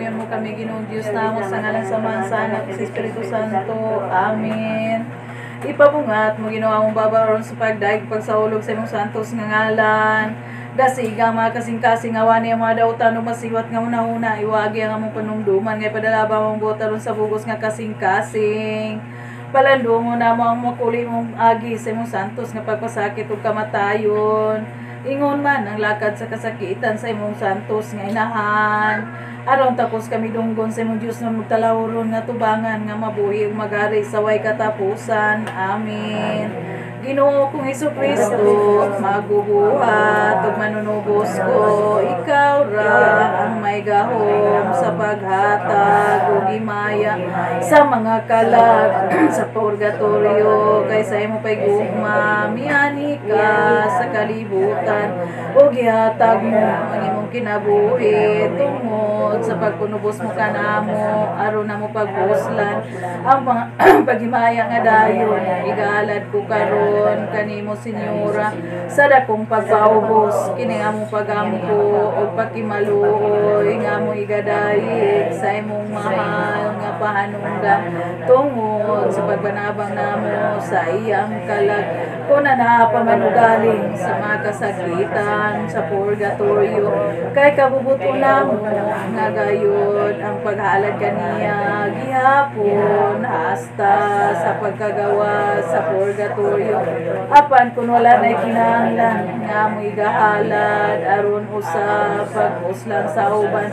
Tulungan mo kami, Ginoong Diyos namo, sa ngalan sa Amahan, sa Anak, sa Espiritu Santo. Amen. Ipamungat mo, Ginoo, among baba aron sa pagdaig pagsaulog sa imong santos nga ngalan. Dasiga mga kasing-kasing, awani ang mga dautan ug masiwat nga hunahuna, iwagi ang among panumduman nga ipadala ba among buot aron sa bugos nga kasing-kasing. Palandungon namo ang makuli mong agi sa imong santos nga pagpasakit ug kamatayon. Ingon man ang lakad sa kasakitan sa imong santos nga inahan. Aron takos kami dunggon sa imong Dios nga magtalawron nga tubangan nga mabuhi ug magari sa way katapusan. Amen. Ginoo kong Hesukristo, magubuhat ug manunubos ko, ikaw ra ang may gahom sa paghatag ug himaya sa mga kalag sa purgatorio, kay sa imong paigugma miani ka sa kalibutan ug gihatag mo ang imong kinabuhi tungod sa pagpunubos mo kanamo aron namo pagpuslan ang paghimaya nga dayon igalad ko karon kanimo, Senyora, sa dakong pagpaubos kini among pagampo ug pagkimaluoy nga among igadayig sa imong mahal nga pahanungdan tungod sa pagbanabang namo sa iyang kalag kung naa pa man ugaling sa mga kasakitan sa purgatorio, kay kabubuto namo nga gayod ang paghalad kaniya gihapon hasta sa pagkagawa sa purgatorio. Apan kun wala na kinahanglan nga among igahalad aron usab pagpuslan sa uban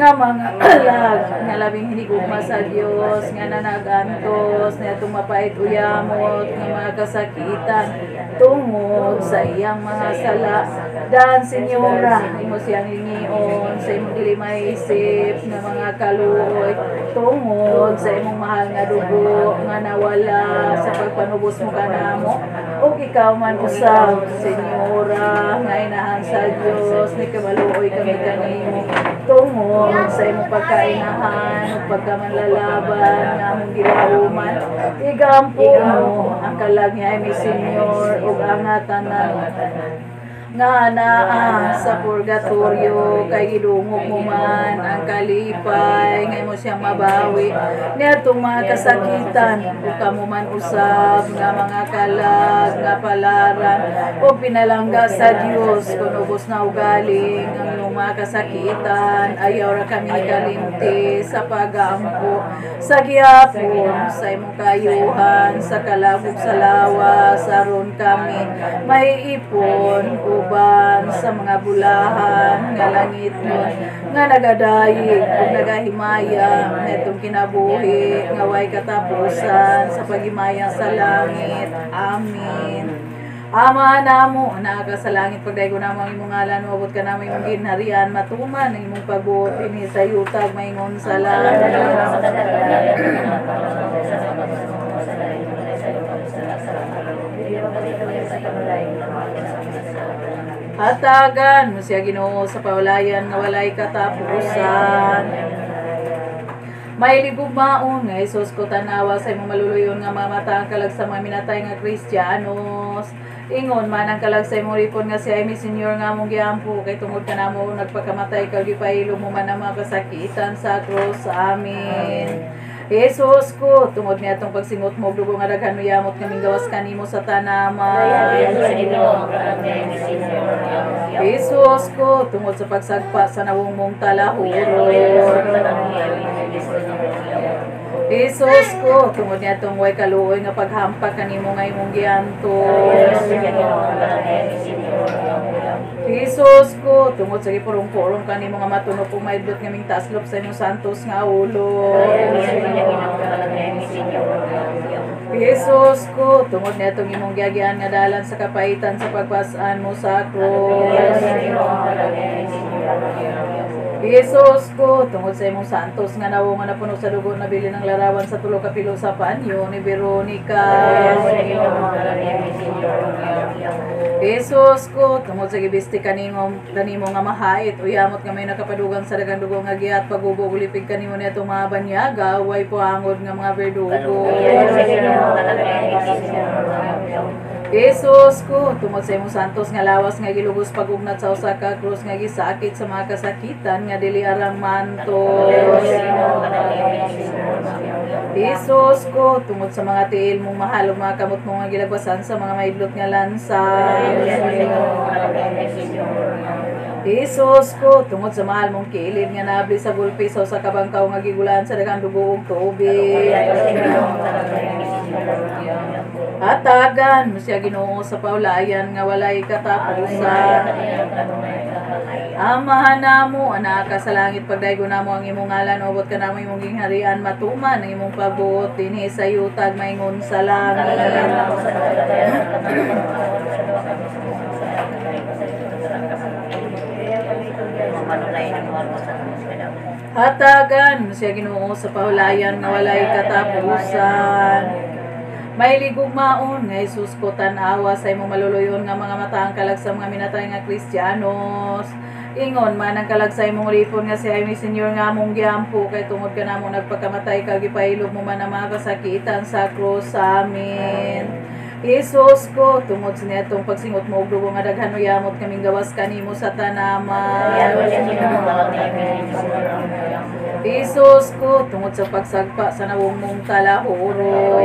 nga mga kalag nga labing hinigugma sa Dios nga nanagantos niadtong mapait uyamot nga mga kasakitan tungod sa iyang mga sala. Dan, Senyora, imo siyang hingion sa imong dili maisip nga mga kaluoy tungod sa imong mahal nga dugo nga nawala sa pagpanubos mo kanamo. Ug ikaw man usab, Senyora, nga inahan sa Dios, ni kamaluoy kami kanimo tungod sa imong pagkainahan ug pagkamanlalaban nga among gilauman. Igampo mo ang kalag ni Jaime Senior ug ang tanan nga naa sa purgatorio, kay gidungog mo man ang kalipay nga imo siyang mabawi niadtong mga kasakitan, ug kamo man usab nga mga kalag nga palaran ug pinalangga sa Dios. Kun ubos na ugaling ang imong mga kasakitan, ayaw ra kami kalimti sa pagampo sa gihapon sa imong kayuhan sa kalabog sa lawas aron kami may ipon uban sa mga bulahan nga langitnon nga nagadayig ug nagahimaya netong kinabuhi nga way katapusan sa paghimaya sa langit. Amen. Ama namo, naa ka sa langit, pagdaygo namo ang imong ngalan, moabot ka namo imong ginharian, matuman ang imong pagbuot dinhi sa yutag maingon sa langit. Hatagan mo siya, Ginoo, sa pawalayan nga walay katapusan. May ligugmaon nga Hesus ko, tanawa sa imong maluluyon nga mamata ang kalag sa mga minatay nga Kristiyanos. Ingon man ang kalag sa imong lipon nga si Amy Senior nga among giampo, kay tungod kanamo nagpakamatay kag gipahilo mo man ang mga kasakitan sa krus. Amen. Jesus ko, tungod niya itong pagsingot mo, dugo nga daghan yamot kaming gawas kanimo sa tanaman. Jesus ko, tungod sa pagsagpa sa nawong mong talahuron. Jesus ko, tungod niya itong way kaluoy nga paghampak kanimo nga imong giantos. Jesus ko, tungod sa gipurong-purong kanimo nga matunok ug maidlot nga ming taslop sa imong santos nga ulo. Jesus ko, tungod niadtong imong giagian nga dalan sa kapaitan sa pagpas-an mo sa krus. Jesus ko, tungod sa imong santos nga nawong nga napuno sa dugo, nabili ng larawan sa tulo ka pilo sa panyo ni Veronica. Jesus ko, tungod sa gibisti kanimo nga mahait uyamot nga may nakapadugang sa daghang dugo nga giat pagubo ug lipig kanimo niadtong mga banyaga, way puangod nga mga berdugo. Jesus ko, tungod sa imong santos nga lawas nga gilugos pagugnat sa usa ka krus nga gisakit sa mga kasakitan nga dili arang maantos. Jesus ko, tungod sa mga tiil mong mahal ug mga kamot mo nga gilagwasan sa mga mahidlot nga lansa. Jesus ko, tungod sa mahal mong kilid nga nabli sa gulpi sa usa ka bangkaw nga gigulaan sa daghang dugo ug tubig. Hatagan mo siya, Ginoo, sa paulayan nga walay katapusan. Amahan namo, anaa ka sa langit, pagdaygo namo ang imong ngalan, uabot kanamo imong gingharian, matuman ang imong pabuot dinhi sa yutag maingon sa langit. Hatagan mo siya, Ginoo, sa pahulayan nga walay katapusan. May ligugmaon nga Jesus ko, tan-awa sa imong maluluyon nga mga mata ang kalag sa mga minatay nga Kristiyanos. Ingon man ang kalag sa imong ulipon nga si Jaime Senior nga among giampo, kay tungod ka namo nagpakamatay kag gipahilom mo man ang mga kasakitan sa krus sa amin. Jesus ko, tungod sa niadtong pagsingot mo og dugo nga daghan uyamot kaming gawas kanimo sa tanaman. Jesus ko, tungod sa pagsagpa sa nawong mong talahuron.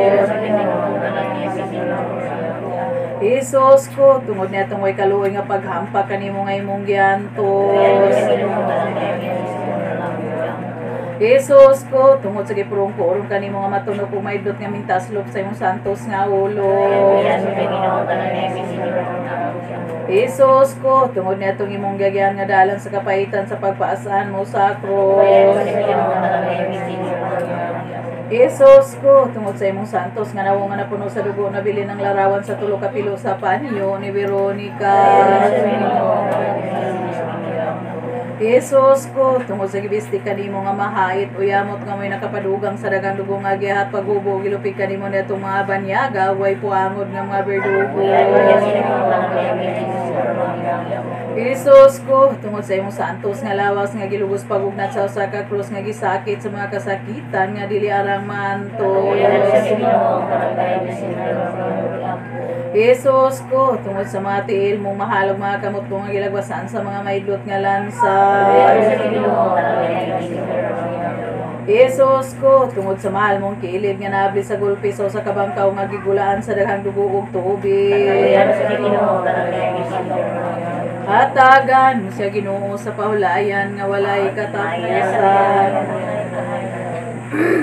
Jesus ko, tungod niadtong way kaluoy nga paghampak kanimo nga imong giantos. Jesus ko, tungod sa gipurong-purong kanimo nga matunok ug mahidlot nga mintaslop sa imong santos nga ulo. Jesus ko, tungod niadtong imong giagyan nga dalan sa kapahitan sa pagpaasaan mo sa krus. Jesus ko, tungod sa imong santos nga nawong nga napuno sa dugo nabilin ang larawan sa tulo ka pilo sa panyo ni Veronica. Jesus ko, tungod sa gibisti kanimo nga mahait uyamot nga may nakapadugang sa daghang dugo nga gihat paghubo gilupig kanimo niadtong mga banyaga way puangod nga mga berdugo. Jesus ko, tungod sa imong santos nga lawas nga gilugos pagugnat sa usa ka krus nga gisakit sa mga kasakitan nga dili arang maantos. Jesus ko, tungod sa mga tiil mong mahal ug mga kamot mo nga gilagwasan sa mga mahidlot nga lansa. Jesus ko, tungod sa mahal mong kilid nga naabli sa gulpi sa usa ka bangkaw nga gigulaan sa daghang dugo ug tubig. Hatagan mo siya, Ginoo, sa pahulayan nga walay katapusan.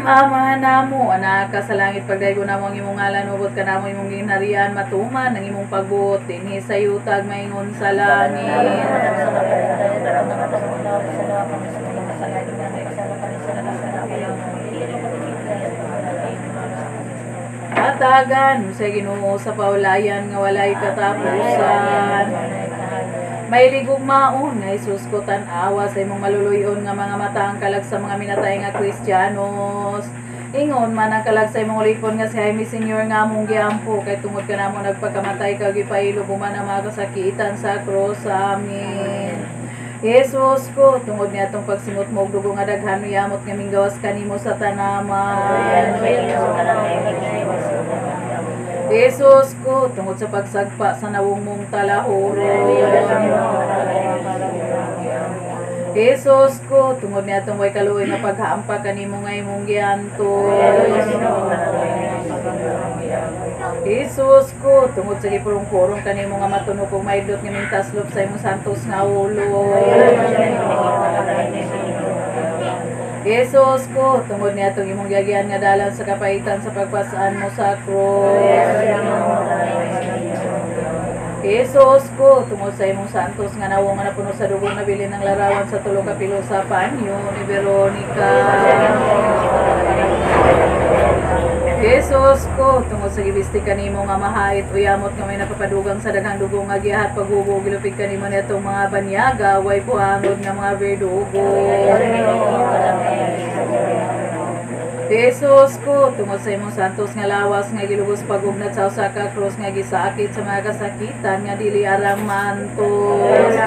Ama namo, anaa ka sa langit, pagdaygo namo ang imong ngalan, uabot kanamo imong gingharian, matuman ang imong pagbuot dinhi sa yutag maingon sa langit. Hatagan mo siya, Ginoo, sa paulayan nga walay katapusan. May ligugmaon nga Jesus ko, tan-awa sa imong maluluyon nga mga mata ang kalag sa mga minatay nga Kristiyanos. Ingon man ang kalag sa imong ulipon nga si Jaime Senior nga among giampo, kay tungod kanamo nagpakamatay kag gipahilom mo man ang mga kasakitan sa krus sa amin. Jesus ko, tungod niadtong pagsingot mo og dugo nga daghan uyamot nga minggawas kanimo sa tanaman. Jesus ko, tungod sa pagsagpa sa nawong mong talahuron. Jesus ko, tungod niadtong way kaluoy nga paghampak kanimo nga imong giantos. Jesus ko, tungod sa gipurong-purong kanimo nga matunok ug mahidlot nga mintaslop sa imong santos nga ulo. Jesus ko, tungod niadtong imong giagyan nga dalan sa kapahitan sa pagpasaan mo sa krus. Jesus ko, tungod sa imong santos nga nawong nga napuno sa dugo nabilin ang larawan sa tulo ka pilo sa panyo ni Veronica. Jesus ko, tungod sa gibisti kanimo nga mahait uyamot nga may napapadugang sa daghang dugo nga gihat paghubo gilupig kanimo niadtong mga banyaga way puangod nga mga berdugo. Jesus ko, tungod sa imong santos nga lawas nga gilugos pagugnat sa usa ka krus nga gisakit sa mga kasakitan nga dili arang maantos.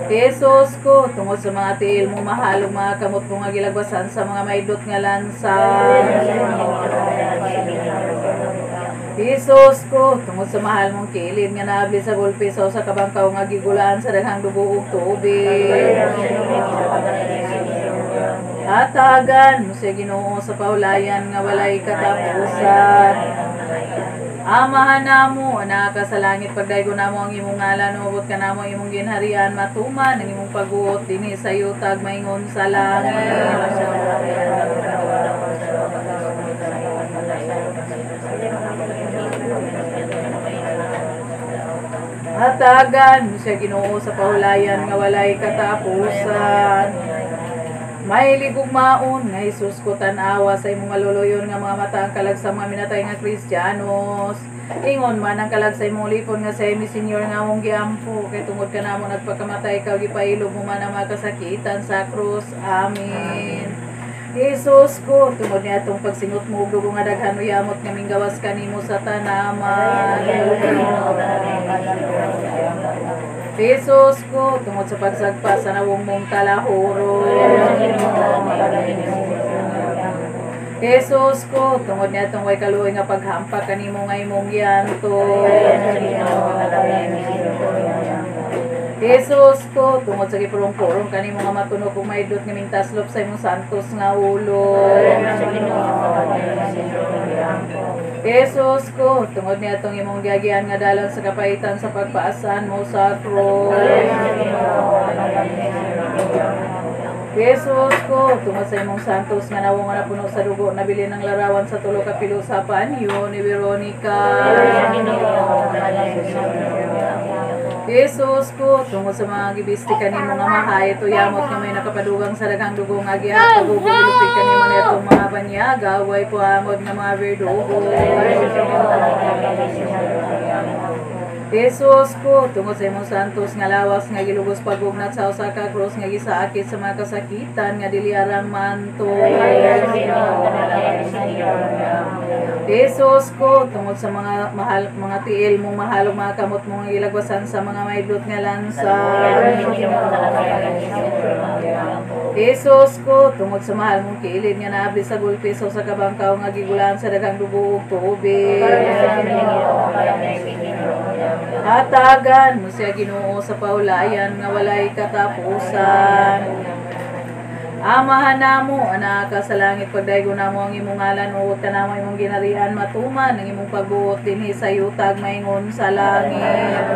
Jesus ko, tungod sa mga tiil mong mahal ug mga kamot mo nga gilagwasan sa mga mahidlot nga lansa. Jesus ko, tungod sa mahal mong kilid nga naabli sa gulpi sa usa ka bangkaw nga gigulaan sa daghang dugo ug tubig. Hatagan mo siya, Ginoo, sa paulayan nga walay katapusan. Amahan namo, naa ka sa langit, pagdaygon namo ang imong ngalan, umabot ka namo ang imong ginharian, matuman ang imong pagbuot dinhi sa yutag maingon sa langit. Hatagan mo siya, Ginoo, sa paulayan nga walay katapusan. May ligugmaon nga Jesus ko, tan-awa sa imong maluluyon nga mga mata ang kalag sa mga minatay nga Kristiyanos. Ingon man ang kalag sa imong lipon nga sa imi Senyor nga among giampo, kay tungod ka namo nagpakamatay ka, gipailob mo man ang mga kasakitan sa krus. Amen. Jesus ko, tungod niya atong pagsingot mo og dugo nga daghan uyamot nga minggawas kanimo sa tanaman. Jesus ko, tungod sa pagsagpa sa nawong mong talahuro. Jesus ko, tungod niya atong way kaluoy nga paghampak kanimo nga imong gianto. Jesus ko, tungod sa gipurong-purong kanimo nga matunok ug maidlot nga mingtaslop sa imong santos nga ulo. Jesus ko, tungod niya atong imong giagian nga dalan sa kapaitan sa pagpaasan mo sa krus. Jesus ko, tungod sa imong santos nga nawong nga napuno sa dugo, nabilin ang larawan sa tulo ka pilo sa panyo ni Veronica. Jesus ko, tungod sa mga gibisti kanimo nga mahayit uyamot nga may nakapadugang sa daghang dugo nga gihatag ug gilupig kanimo niadtong mga banyaga, way puangod nga mga berdugo. Jesus ko, tungod sa imong santos nga lawas nga gilugos pagugnat sa usa ka krus nga gisaakit sa mga kasakitan nga dili arang manto. Jesus ko, tungod sa mga mahal mga tiil mong mahal ug mga kamot mong gilagwasan sa mga maidlot nga lansa. Jesus ko, tungod sa mahal mong kilid nga naabli sa gulpi sa usa ka bangkaw nga gigulaan sa daghang dugo ug tubig. Hatagan mo siya, Ginoo, sa paulayan nga walay katapusan. Amahan namo, anaa ka sa langit, pagdaygon namo ang imong ngalan, uot ka namo imong ginharian, matuman ang imong pagbuot dinhi sa yutag maingon sa langit.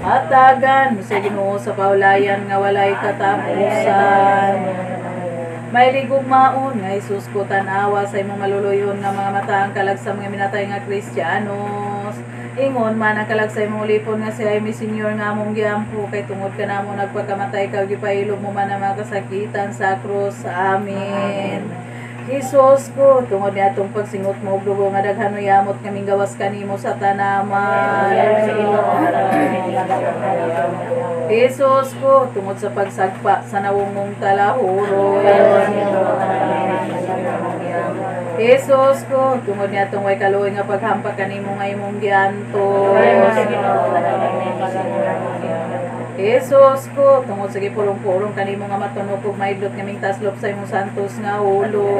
Hatagan mo siya, Ginoo, sa paulayan nga walay katapusan. May ligugmaon nga Jesus ko, tan-awa sa imong maluluyon nga mga mata ang kalag sa mga minatay nga Kristiyanos. Ingon man ang kalag sa imong lipon nga siya mi Senyor nga among giampo, kay tungod ka namo nagpakamatay ka, gipailob mo man ang mga kasakitan sa krus. Amen. Jesus ko, tungod niya atong pagsingot mo og dugo nga daghan uyamot nga minggawas kanimo sa tanaman. Jesus ko, tungod sa pagsagpa sa nawong mong talahuro. Jesus ko, tungod niya atong way kaluoy nga paghampak kanimo nga imong giantos. Jesus ko, tungod sa gipurong-purong kanimo nga matunok ug maidlot nga mingtaslop sa imong santos nga ulo.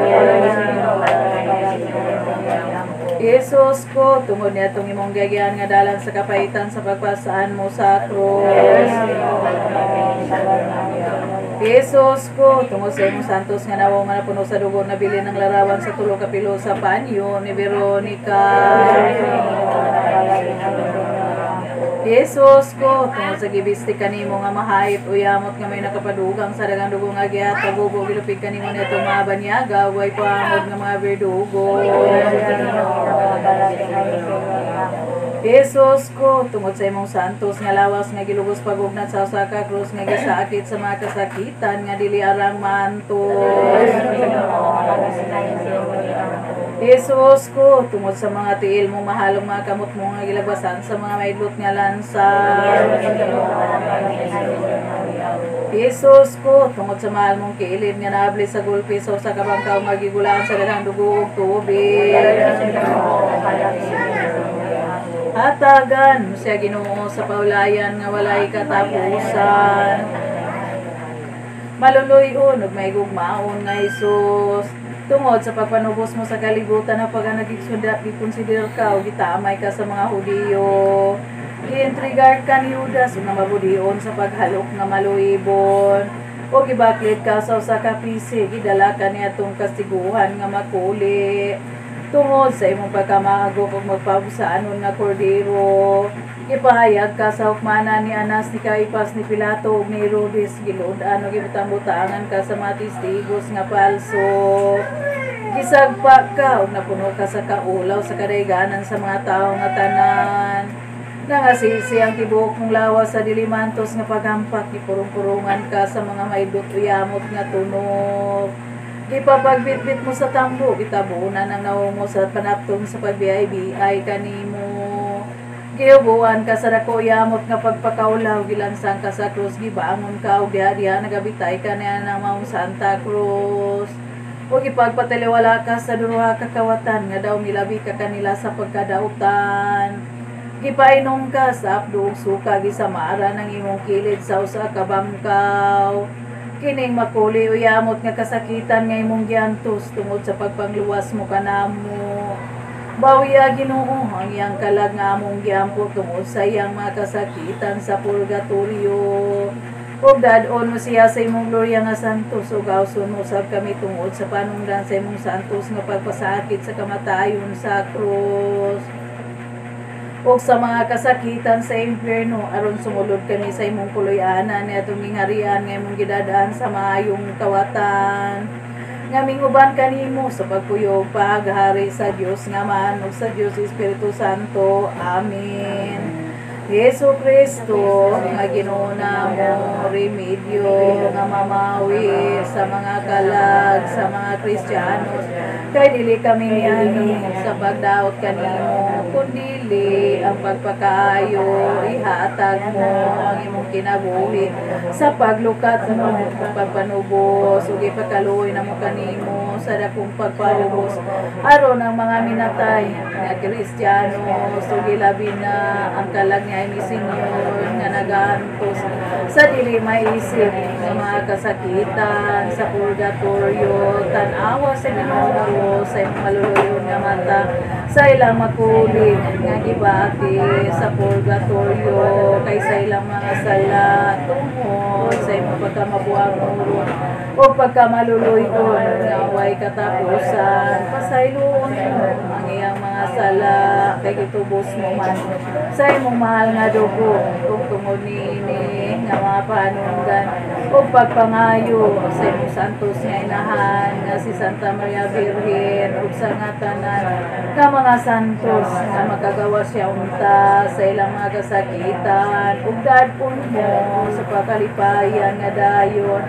Jesus ko, tungod niya atong imong giagian nga dalan sa kapaitan sa pagpasaan mo sa krus. Jesus ko, tungod sa imong santos nga nawong nga napuno sa dugo, nabilin ang larawan sa tulo ka pilo sa panyo ni Veronica. Jesus ko, tungod sa gibisti kanimo nga mahayit uyamot nga may nakapadugang sa daghang dugo nga gihatag ug gilupig kanimo niadtong mga banyaga, way puangod nga mga berdugo. Jesus ko, tungod sa imong santos nga lawas nga gilugos pagugnat sa usa ka krus nga gisaakit sa mga kasakitan nga dili arang maantos. Jesus ko, tungod sa mga tiil mong mahal ug mga kamot mo nga gilagwasan sa mga maidlot nga lansa. Jesus ko, tungod sa mahal mong kilid nga naabli sa gulpi sa usa ka bangkaw nga gigulaan sa daghang dugo ug tubig. Hatagan mo siya, Ginoo, sa paulayan nga walay katapusan. Maluluy-on ug mahigugmaon nga Hesus, tungod sa pagpanubos mo sa kalibutan na pag gikonsider ka o gitamay ka sa mga Hudiyo. Giintrigar ka ni Judas ug namabudion sa paghalok nga maluibon. O gibaklit ka sa usa ka pisi, gidala ka niadtong kastiguhan nga makuli. Tungod sa imong pagkamaagok ug magpabusaanon nga kordero, gipahayag ka sa hukmanan ni Anas, ni Caiphas, ni Pilato ug ni Herodes, gilud-an ug gibutang-butangan ka sa mga testigos nga palso. Gisagpa ka ug napuno ka sa kaulaw sa kadayganan sa mga tawo nga tanan. Nangasisi ang tibuok mong lawas sa dili maantos nga paghampak, gipurong-purungan ka sa mga maidot o yamot nga tunog. Gipapagbitbit mo sa tambo, gitabunan ang nawong mo sa panapton sa pagbiay-biay kanimo. Gihubuan ka sa dako yamot nga pagpakaulaw, gilansang ka sa krus, gibangon ka ug diha-diha nagabitay ka niya ng maong Santa Cruz. O gipagpataliwala ka sa duha ka kawatan nga daw milabi ka kanila sa pagkadautan. Gipainom ka sa apdo ug suka, gisamara ng imong kilid sa usa ka bangkaw. Kining makuli o yamot nga kasakitan nga imong giantos tungod sa pagpangluwas mo kanamo. Bawiya, Ginoo, ang iyang kalag nga among giampo tungod sa iyang mga kasakitan sa purgatorio. Ug dad-on mo siya sa imong gloria nga santos ug gawson mo usab kami tungod sa panungdan sa imong santos nga pagpasakit sa kamatayon sa krus ug sa mga kasakitan sa impyerno, aron sumulod kami sa imong puloy-anan niadtong gingharian nga imong gidadaan sa maayong kawatan nga minguban kanimo sa pagpuyog paghari sa Dios nga Amahan ug sa Dios Espiritu Santo. Amen. Hesus Kristo nga Ginoo namo, remedyo nga mamawi sa mga kalag sa mga Kristiyanos, kay dili kami miani sa pagdaot kanimo, kundili ang pagpakaayo, ihatag mo ang imong kinabuhi sa paglukat mo ug pagpanubos ug ipakaluoy namo kanimo sa dakong pagpaubos, aron ang mga minatay nga Kristiyano ug ilabi na ang kalag ni Amy Senior nga nagaantos sa dili maisip nga mga kasakitan sa purgatorio, tan-awa sa Ginoo sa imong maluluyon nga mata sa ilang makuli nga gibati sa purgatorio kay sa ilang mga sala, tungod sa imong pagkamabuang uro o pagkamaluluyon nga way katapusan. Pasayloon mo ang iyang mga sala kay gitubos mo man sa imong mahal nga dugo, ug tungod niini nga mga panungdan ug pagpangayo sa imong santos nga inahan nga si Santa Maria Birhen ug sa nga tanan nga mga santos nga makagawa siya unta sa ilang mga kasakitan, ug dad-on mo sa pagkalipayan nga dayon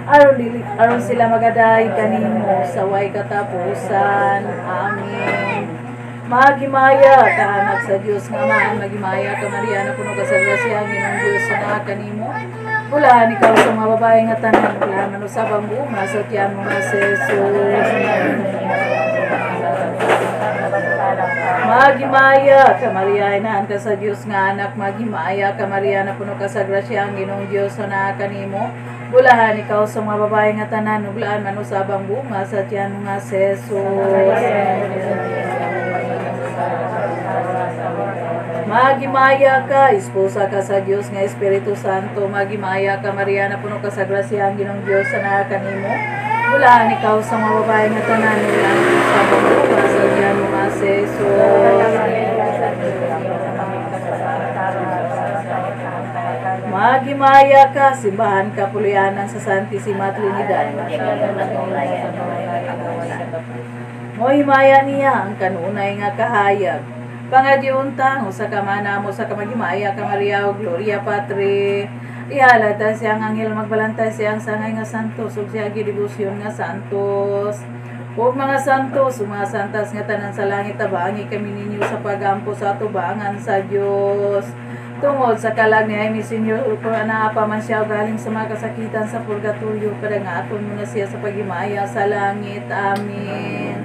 aron dili aron sila magaday kanimo sa way katapusan. Amen. Maghimaya ka, anak sa Dios nga Amahan, maghimaya ka, Maria, na puno ka sa grasya, ang Ginoong Dios naa kanimo. Bulahan ikaw sa mga babae nga tanan, bulahan man usab ang bunga sa tiyan mo nga si Jesus. Maghimaya ka, Maria, inahan ka sa Dios nga Anak, maghimaya ka, Maria, na puno ka sa grasya, ang Ginoong Dios naa kanimo. Bulahan ikaw sa mga babae nga tanan, bulahan man usab ang bunga sa tiyan mo nga si Jesus. Maghimaya ka, esposa ka sa Dios nga Espiritu Santo, maghimaya ka, Maria, na puno ka sa grasya, ang Ginoong Dios naa kanimo. Bulahan ikaw sa mga babae nga tanan, bulahan usab ang bunga sa tiyan mo nga si Jesus. Maghimaya ka, simbahan ka, puloy-anan sa Santissima Trinidad. Mohimaya niya ang kanunay nga kahayag. Pangadyoon ta, usa ka manamo sa kamaghimaya ka, Maria, ug Gloria Patri. Ihalad ta siyang anghel, magbalantay siyang sangay nga santos ug siya gidebosyon nga santos. Ug mga santos ug mga santas nga tanan sa langit, tabangi kami ninyo sa pagampo sa atubangan sa Dios. Tungod sa kalag ni Jaime Senior, naa pa man siya galing sa mga kasakitan sa purgatorio, padangaton mo na siya sa paghimaya sa langit. Amen.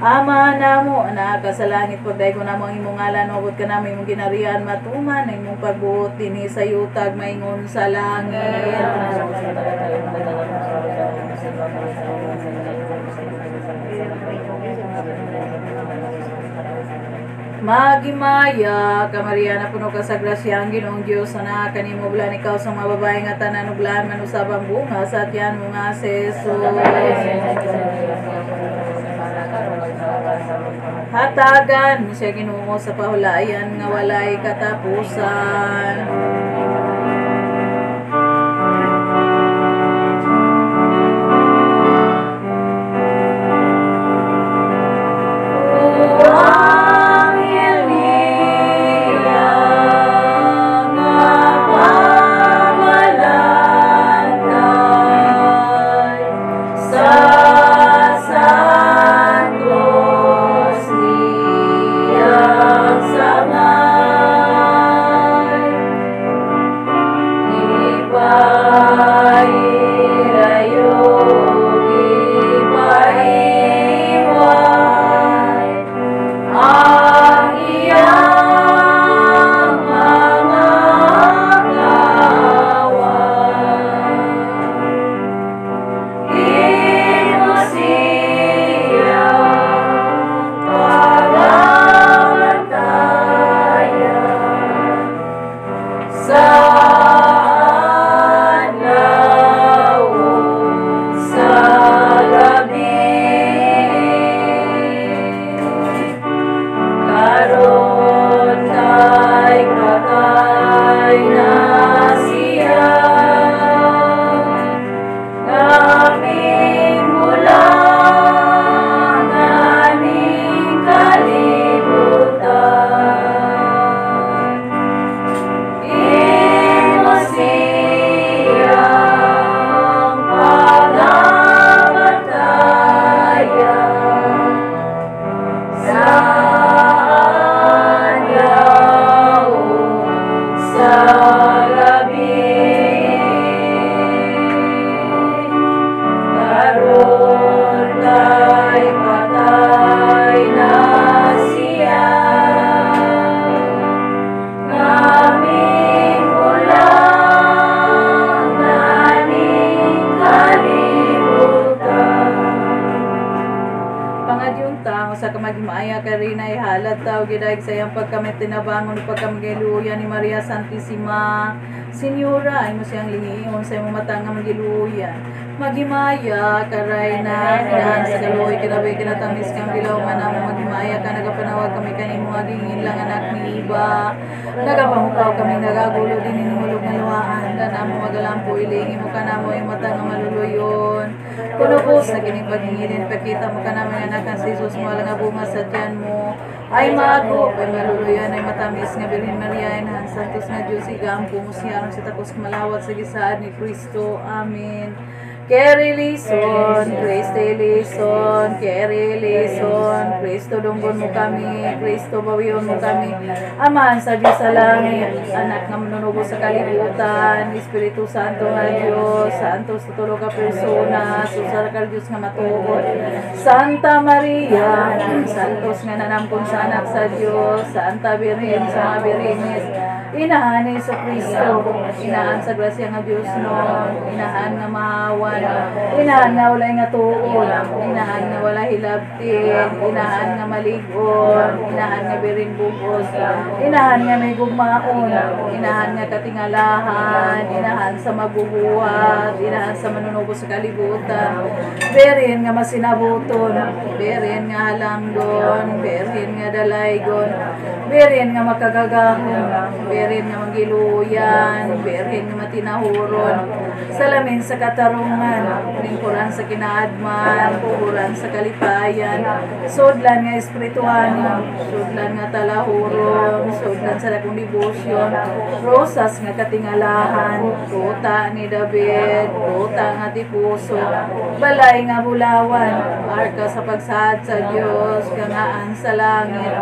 Ama namo, naa ka sa langit, pagdaygon namo ang imong ngalan, moabot kanamo imong ginharian, matuman ang imong pagbuot dinhi sa yutag maingon sa langit. Magimaya ka Maria, napuno ka sa grasya, ang Ginoong Dios ana kanimo, blaan ikaw sa mga babae nga tanan ug blaan man usab ang bunga sa tiyan mo nga si Jesus. Hatagan mo siya Ginoo sa pahulayan nga walay katapusan. Gidaig sa iyang pagkamit tinabangon pagkamagiluya ni Maria Santissima. Senyora, ay mo siyang lingiyon sa imong mata nga magiluya. Maghimaya ka Reyna, inahan sa kaluoy kinabuhi kinatamis kang bilaw nga namo. Maghimaya ka, nagapanawag kami kanimo nga giinlang anak ni Iba. Nagapangukaw kami nagagulo din hinumulog nga luhaan. Kanamo magalampo ilingi mo kanamo imong mata nga maluluyon. Kunubos na kining paghingilin, pagkita mo kanamo anak ang si Jesus mo nga bunga sa tiyan mo. Ay maago, ay maluluyan, ay matamis nga Birhen Maria, inahan santos nga Diyos, igampo mo siya, sa takos malawat sa gisaad ni Kristo. Amen. Kyrie eleison, Christe eleison, Kyrie eleison, Kristo dunggon mo kami, Kristo bawiyon mo kami. Amahan sa Diyos sa langit, anak nga manunubo sa kalibutan, Espiritu Santo nga Diyos, Santo sa tulo ka persona, susara ka Diyos nga matuod. Santa Maria, Santos nga nanamkon sa anak sa Diyos, Santa Birhen sa mga birhenes, inahan ni Jesucristo, inahan sa grasya nga Diyos noon, inahan nga mahawan, inahan nga walay nga tuon, inahan nga walay hilabtin, inahan nga maligon, inahan nga birin bugos, inahan nga may gugmaon, inahan nga katingalahan, inahan sa mabubuhat, inahan sa manunubo sa kalibutan, birin nga masinabuton, birin nga halamgon, birin nga dalaygon, birin nga makagagahon, birin nga magiluyan, birin nga matinahuron, salamin sa katarungan, lingkuran sa kinaadman, puhuran sa kalipayan, sudlan nga espirituano, sudlan nga talahuron, sudlan sa dakong debosyon, rosas nga katingalahan, ruta ni David, ruta nga tipuso, balay nga bulawan, arka sa pagsaad sa Dios, kangaan sa langit,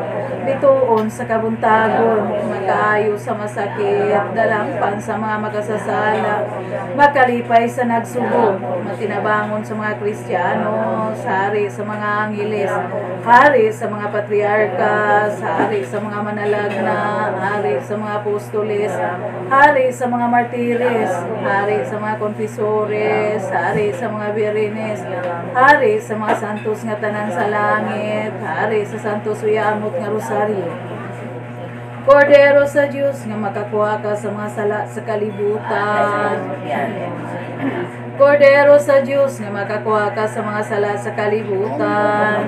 bituon sa kabuntagon, makaayo sa sa masakit, dalangpan sa mga makasasala, makalipay sa nagsubo, matinabangon sa mga Kristiyano, hari sa mga anghiles, hari sa mga patriarkas, hari sa mga manalagna, hari sa mga apostoles, hari sa mga martires, hari sa mga konfesores, hari sa mga birines, hari sa mga santos nga tanan sa langit, hari sa santos uyamot nga rosaryo. Kordero sa Dios nga makakuha ka sa mga sala sa kalibutan. Kordero sa Dios nga makakuha ka sa mga sala sa kalibutan.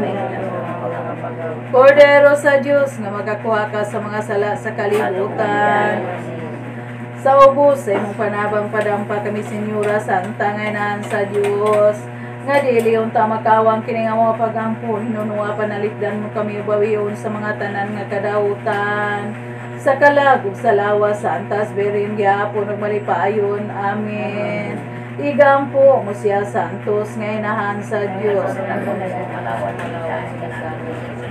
Kordero sa Dios nga makakuha ka sa mga sala sa kalibutan. Sa ubos sa imong panabang padampa kami, Senyora Santa nga Inahan sa Dios, nga dili unta makawang kini nga mga pagampo, hinunua panalipdan mo kami bawion sa mga tanan nga kadautan sa kalag ug sa lawas sa Antas Berin gihapon ug malipayon. Amen. Igampo mo siya, Santos nga Inahan sa Dios.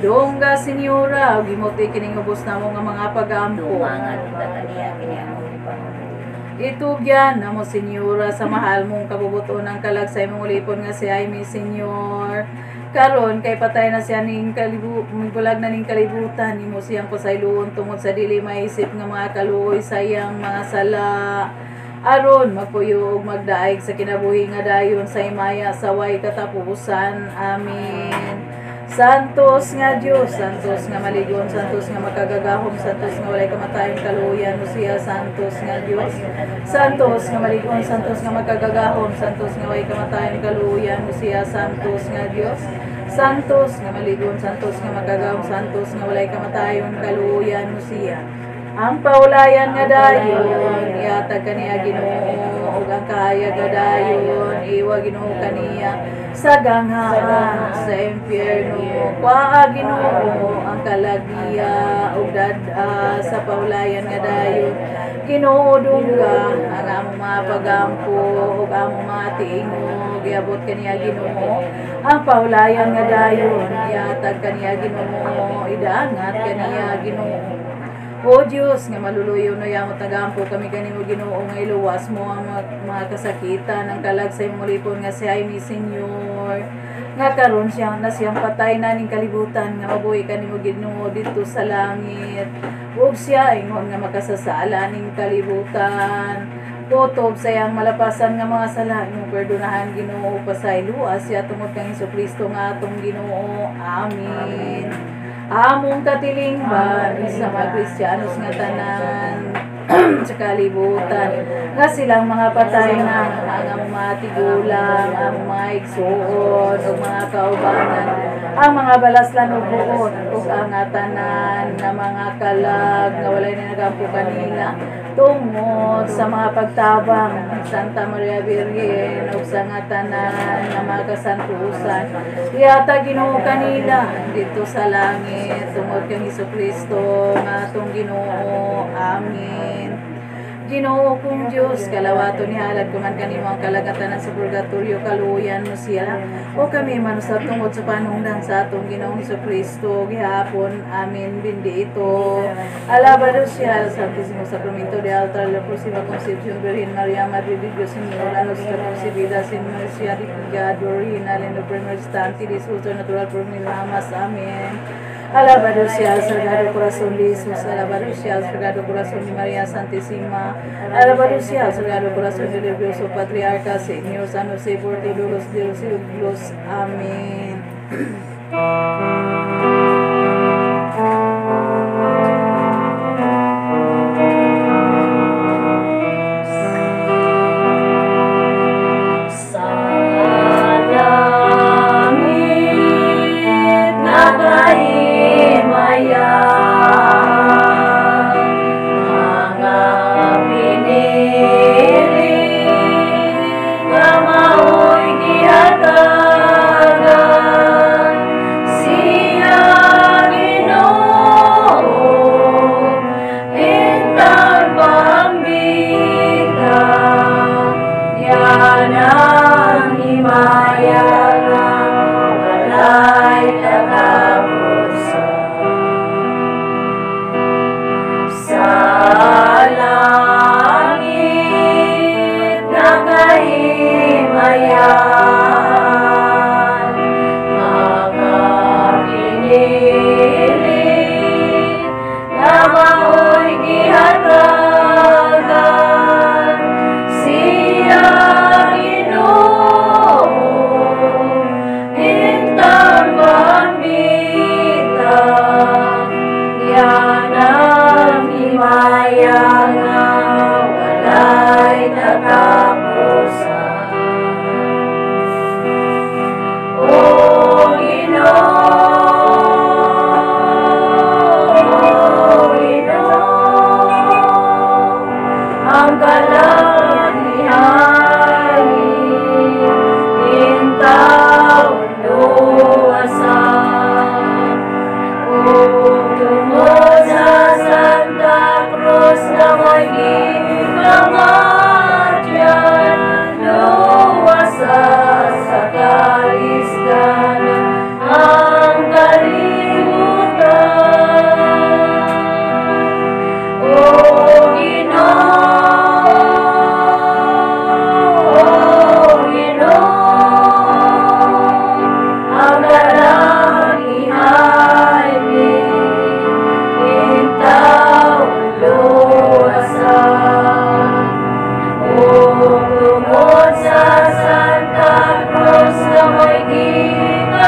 Dungga, Senyora, ug himuti kining ubos namo nga mga pagampo. Itugyan namo, Senyora, sa mahal mong kabubuton ang kalag sa imong ulipon nga si Jaime Senyor. Karon kay patay na siya ning bulag na ning kalibutan, nimo siyang pasayloon tungod sa dili maisip nga mga kaluoy sa iyang mga sala. Aron magpuyo ug magdaig sa kinabuhi nga dayon sa himaya sa way katapusan. Amen. Santos nga Dios, Santos nga maligon, Santos nga makagagahom, Santos nga walay kamatayon, kaluoyan mo siya, Santos nga Dios. Santos nga maligon, Santos nga makagagahom, Santos nga walay kamatayon, kaluoyan mo siya, Santos nga Dios. Santos nga maligon, Santos nga makagagahom, Santos nga walay kamatayon, kaluoyan mo siya. Ang paulayan nga dayon, ihatag kaniya Ginoo, ug ang kahayag nga dayon, iwa Ginoo kaniya sa ganghaan sa impyerno. Kuhaa, Ginoo, ang kalagiya ug dad-a sa paulayan nga dayon. Ginoo, dungga ang among mga pagampo ug among mga tingog, iabot kaniya Ginoo ang paulayan nga dayon, ihatag kaniya Ginoo, idaangat kaniya Ginoo. O Diyos, nga maluluyo no yamot nagampo kami kanimo, Ginoo, nga iluwas mo ang mga kasakitan ang kalag sa imong ulipon nga si Jaime Senyor. Nga karon siya na siyang patay na ning kalibutan, nga mabuhi kanimo, Ginoo, didto sa langit. Ug siya ingon nga makasasala ning kalibutan. Kutob sa iyang malapasan nga mga sala, imong perdonahan, Ginoo, pasayloa siya tungod kang Hesukristo nga atong Ginoo. Amen. Among katilingban sa mga Kristiyanos nga tanan sa kalibutan nga silang mga patay na, ang among mga tigulang, among mga igsuon ug mga kaubanan, ang mga balaslan ug buot, ug ang tanan nga mga kalag nga walay na nagampo kanila tungod sa mga pagtabang Santa Maria Birhen ug sa nga tanan nga mga kasantusan. Ihatag Ginoo kanila didto sa langit tungod kang Hesukristo nga atong Ginoo. Amen. Ginoo kong Dios, kalawaton ni halad ko man kanimo ang kalagatanan sa purgatorio, kaluoyan mo siya o kami man usab tungod sa panungdan sa atong Ginoong Hesukristo gihapon. Amen. Bendito. Alabado sea el Santísimo Sacramento de altar, la próxima Concepción, Virgen María, Madre de Dios, Señora nuestra concebida sin mercy de pecado original en el primer instante de su natural por mil amas. Amén. Alabado sea el Sagrado Corazón de Jesús, alabado sea el Sagrado Corazón de María Santísima, alabado sea el Sagrado Corazón del glorioso Patriarca, Señor San José, por todos los siglos. Amén. Mga pinili nga mao'y gihatagan.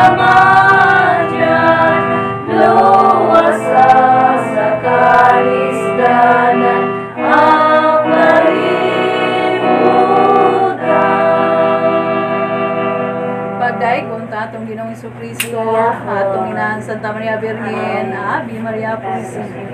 Kamadyan, luwasa sa kalisdanan ang kalibutan. Pagdaig unta atong Ginoong Kristo, atong inahan Santa Maria Birhen, Ave Maria Purisima.